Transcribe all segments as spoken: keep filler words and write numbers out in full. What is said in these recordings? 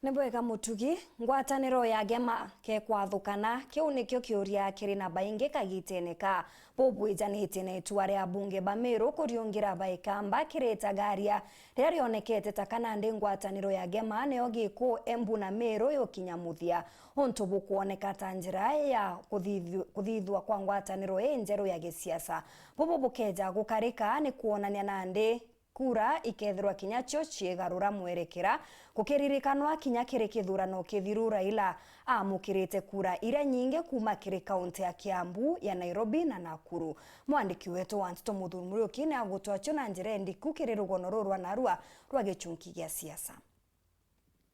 Ni bwega Mutugi, ngwataniro ya Gema kekwathukana, kiu nikio kiuria kiri na baingi kagitene ka bubwijanitie na itua ria abunge ba Meru kuriungira baikamba kiri itagaria riria rionekete ta kana ndi ngwataniro ya Gema niyo giku Embu na Meru yukinya muthia. Untu bukwoneka ta njira ya kuthithu-, kuthithua kwa ngwataniro ii njeru ya gisiasa. Bubu bukeja gukarika ni kwonania nandi kura ikethirwa kinya cio ciigarura mwerekera, gukiririkanwa kinya kiri kithurano kithiru Raila aamukirite kura iria nyingi kuuma kiri kaunti ya Kiambu, ya Nairobi na Nakuru. Mwandiki wetu wa nteto Muthuri Muriuki ni agutwaa cio na njira indiku kiri rugono ruru rwa narua rwa gichunki gia siasa.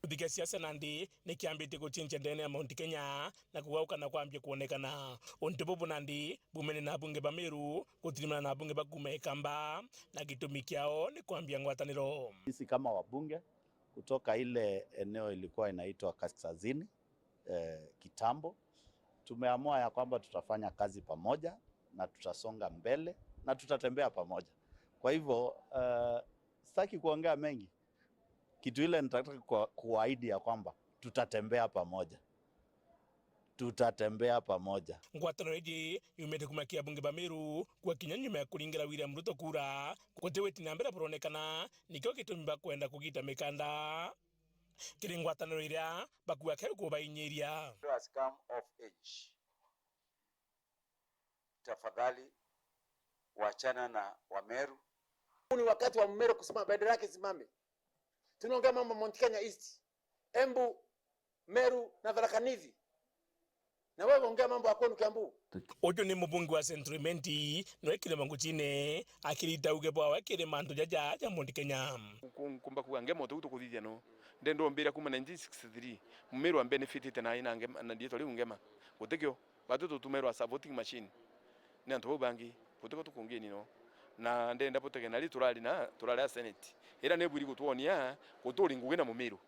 Gikundi kia siasa nandi ni kiambitie gucenjia ndene ya Mount Kenya na kugauka na kwambia kwonekana. Untu bubu nandi bumene na abunge ba Meru gutirimana na abunge ba kuuma Ikamba, na gitumi kiao ni kwambia ngwataniro. Sisi kama wabunge kutoka ile eneo ilikuwa inaitwa Kaskazini, eh, kitambo, tumeamua ya kwamba tutafanya kazi pamoja na tutasonga mbele na tutatembea pamoja. Kwa hivyo, eh, sitaki kuongea mengi. Kitu ile nitataka kwa-, kuahidi ya kwamba tutatembea pamoja. Tutatembea pamoja. Ngwataniro iji yumite kuuma kiri abunge ba Meru gwa kinya nyuma ya kuringira William Ruto kura, guti witi na mbere buronekana, nikio gitumi bakwenda kugita mikanda. Kiri ngwataniro iria bakua keu kubainyiria. Has come of age. Tafadhali wachana na Wameru. Huu ni wakati wa Mmeru kusimama, bendera yake isimame. Tunaongea mambo Mount Kenya East, Embu, Meru na Tharaka Nithi. Na wewe ongea mambo ya kwenu Kiambu. Uju ni mubunge wa Central Imenti, nwe kirima nguchine, akirita uge bwawe kiri mantu jaja ja Mount Kenya. Ku-, ku-, kumba kuga ngema utu tukuthithia no. Ndenda umbira kuma nineteen sixty-three, Mumeru a benefitite na ina ngema, na ndietwa riu ngema. Gutikio. Batu tutumirwa as a voting machine ni antu bau bangi, gutiko tukungini no. Na ndenda butege nari turari na, turari a Senate. Ira ni bwiri gutwonia guturi ngugi na Mumiru.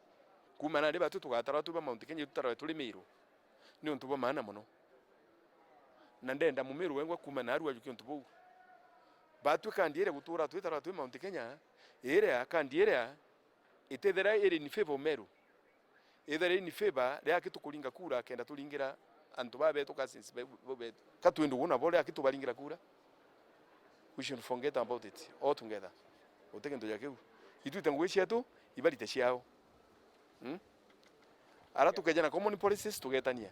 Kuma nari batu tugatarwa turi ba Mount Kenya, tutarwe turi Miru. Ni untu bwa maana mono. Na ndenda Mumiru wengwa kuma naru ajuke untu buu. Batu kandi iria gutura twitarwa twi Mount Kenya, iria kandi iria itethira iri in favor of Meru. Ethira in favor ria aki tukuringa kura kenda turingira antu ba betu, cousins be-, bo betu. Ka twende ugu nabo ria aki tubaringira kura. We should forget about it altogether. Guti kintu ja kiu. Itwite ngugi cietu, ibarite ciao. Hmm? Ara tukeja na common policies tugetania.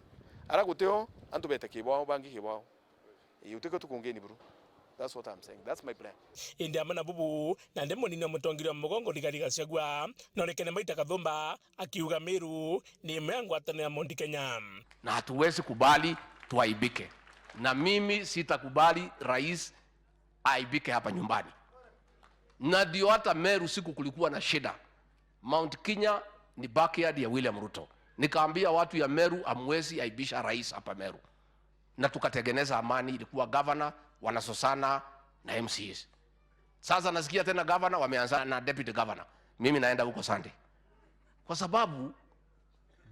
Ara gutio, antu bete kibwao, bangi kibwao. Ii, utikio tukungeni buru. That's what I'm saying. That's my plan. Indi amwe na bubu, nandi munini wa mutongeria wa mugongo Rigathi Gachagua, nonekene Maita Kathumba, akiuga Meru ni imwe ya ngwataniro ya Mount Kenya. Na hatuwezi kubali tuaibike. Na mimi sitakubali rais aibike hapa nyumbani. Na ndio hata Meru siku kulikuwa na shida. Mount Kenya ni backyard ya William Ruto. Nikaambia watu ya Meru, "Hamwezi aibisha rais hapa Meru." Na tukatengeneza amani, ilikuwa governor wanasosana na M C As. Sasa nasikia tena governor wameanza na deputy governor. Mimi naenda huko Sunday. Kwa sababu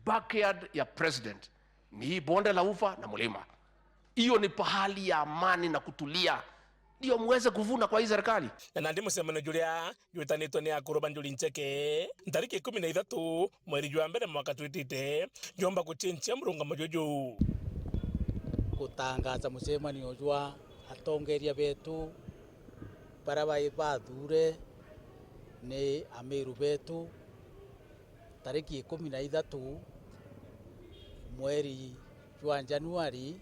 backyard ya president ni hii bonde la ufa na mlima. Hiyo ni pahali ya amani na kutulia. Ndio muweze kuvuna kwa hii serikali. Na nandi mucemanio juria jwitanitwe ni akuru ba Njuri Ncheke, ntariki ikumi na ithatu mweri jwa mbere mwaka twitite, jomba gucenjia murungamo juju. Gutangaza mucemanio jwa atongeria betu baria bai bathure ni Amiru betu, tariki ikumi na ithatu mweri jwa Januari,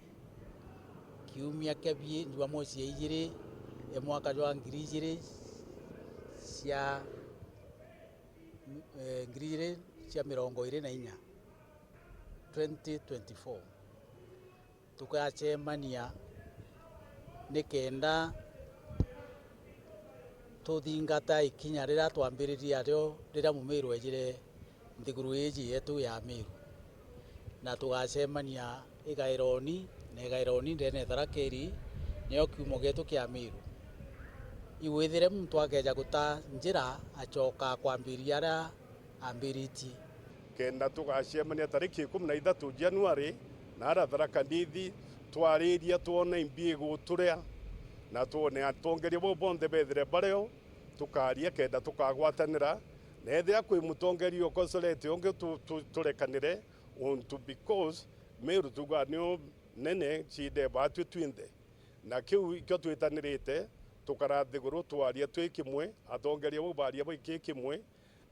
kiumia kia bie-, Jumamosi ya ijiri ya mwaka jwa ngiri ijiri cia, eh, ngiri ijiri cia mirongo iri na inya, twenty twenty-four. Tugacemania nikenda tuthingata ikinya riria twambiririe ario riria Mumiru ejire nthiguru iji yetu ya Miru, na tugacemania igaironi na igaironi ndene ya Tharaka Nithi, nio kiumo gietu kia Miru. Igwithire muntu akeja guta njira, acoka kwambiria aria ambiritie. Kenda tugacemania tariki ikumi na ithatu Januari, na ara Tharaka Nithi, twariria twone imbi iguturia, na twone atongeria bau bonthe bethire bario, tukaria kenda tukagwatanira, Na ethira kwi mutongeria ukosorete ungi tu-, tu-, turekanire untu, because Meru tugaa nio nene ciide baatwi twinthe. Na kiu ikio twitanirite, tukara nthiguru twaria twi kimwe, atongeria bau baaria bai ki kimwe,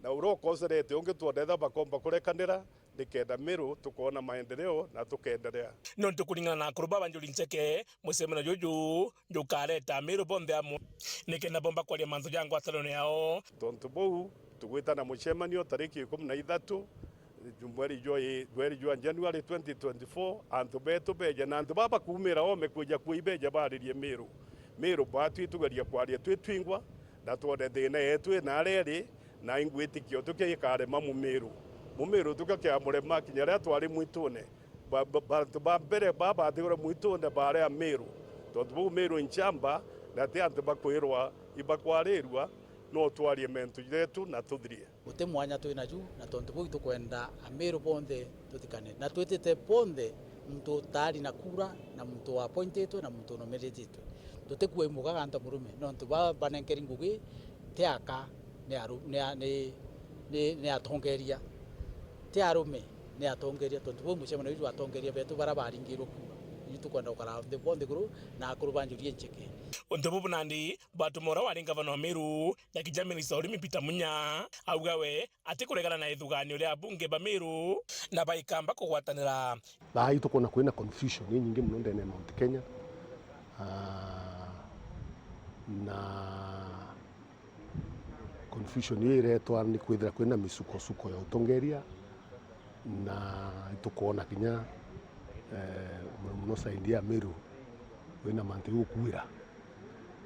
na uria ukosorete ungi twonetha bakomba kurekanira, nikenda Meru tukoona maendeleo na tukenderea. Nontu kuringana na akuru baba Njuri Ncheke, mucemanio juju jukareta Meru bonthe amwe, nikenda bomba kwaria mantu ja ngwataniro yao. Tontu buu, tugwitana mucemanio tariki ikumi na ithatu, mweri jwa i-, mweri jwa January twenty twenty-four, antu betu beje, na antu baba bakuumira oome kwija kuo ibeje baaririe Meru. Meru baatwi tugeria kwaria twi twingwa, na twone thiina yetu ina aria iri, na ingwitikio tukio ikarema Mumiru. Mumiru tukio kiamurema kinya riria twari mwitune. Ba-, ba-, bantu ba mbere baba batigirwe mwitune baari Amiru, tontu bau Miru nchamba, na ti antu bakwirwa ibakwarirua, no twarie mentu jetu na tuthirie. Guti mwanya twina ju, na tontu bau itukwenda Amiru bonthe tuthikane, na twitite bonthe, muntu utaari na kura, na muntu wa appointitwe, na muntu unomirititwe. Tutikua imugaga antu murume, nontu baba banenkeri ngugi ti aka, ni aru-, ni a-, ni, ni, ni atongeria. Ti arume, ni atongeria, tontu bau mucemanio juu jwa atongeria betu baria baringirwe kura. Iju tukwenda gukara nthi bo nthiguru na akuru ba Njuri Ncheke. Untu bubu nandi bwatuma uria wari ngavana wa Meru na kinya minista urimi Peter Munya auga we atikuregana na ithuganio ria abunge ba Meru na baikamba kugwatanira. Thaa ii tukwona kwina confusion inyingi muno ndene ya Mount Kenya. Ah, na confusion iyo iretwa ni kwithira kwina misukosuko ya utongeria, na itukwona kinya, eh, muno muno side ya Meru kwina mantu ya gukuira.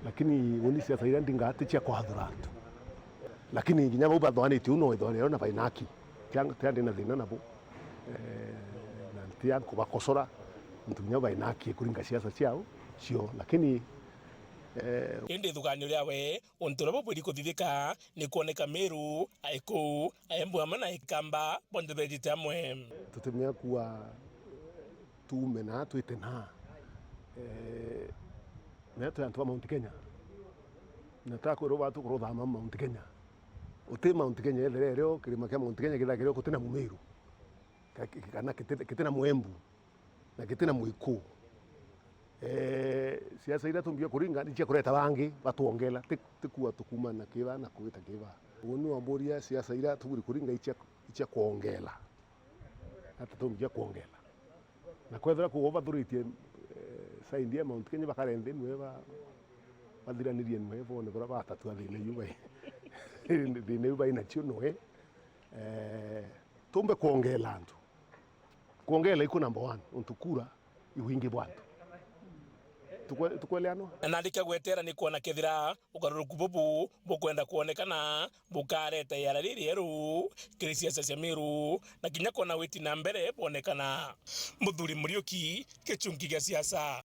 Lakini uni siasa iria ndingaa ti cia kwathura antu. Lakini kinya bau bathwanitie u no ithwa rio na baina haki. Tia-, tia ndi na thina nabo. Eh, na ntia nkubakosora, ntu kinya baina haki kuringa siasa ciao, cio. Lakini, eh, indi ithuganio riawe, untu uria bubwiri kuthithika ni kwoneka Miru, Aiku, Aembu amwe na Ikamba bonthe bejite amwe. Tutimea kuwa tuume na twite na, eh, na twi antu ba Mount Kenya. Na takwirwo batu kuruthama Mount Kenya. Uti Mount Kenya yethire irio, kirima kia Mount Kenya kithira kirio gutina Mumiru. Ka-, kana kiti-, kitina Muembu. Na gitina mwiku. Eh, siasa iria tumbia kuringa ni cia kureta bangi batwongela, ti, ti kuwa tukuma na kiba na kuwita kiba. Uni wamburia siasa iria tuburi kuringa icia, icia kwongela. Ata tumbia kwongela. Na kwethira kuo bathuritie, eh, side ya Mount Kenya bakare nthi nwe ba, bathiranirie nwe bone bura batatua thina iu bai. Thina iu bai nacio nwe. Eh, tumbe kwongela antu. Kwongela iku number one, untu kura iwingi bwa antu. Tukwe-, tukweleanwa? Na narikia gwetera ni kwona kethira ugaruruku bubu bukwenda kwonekana bukareta iara ririeru kiri siasa cia Miru, na kinya kwona witi na mbere bwonekana. Muthuri Muriuki, Gichunki gia siasa.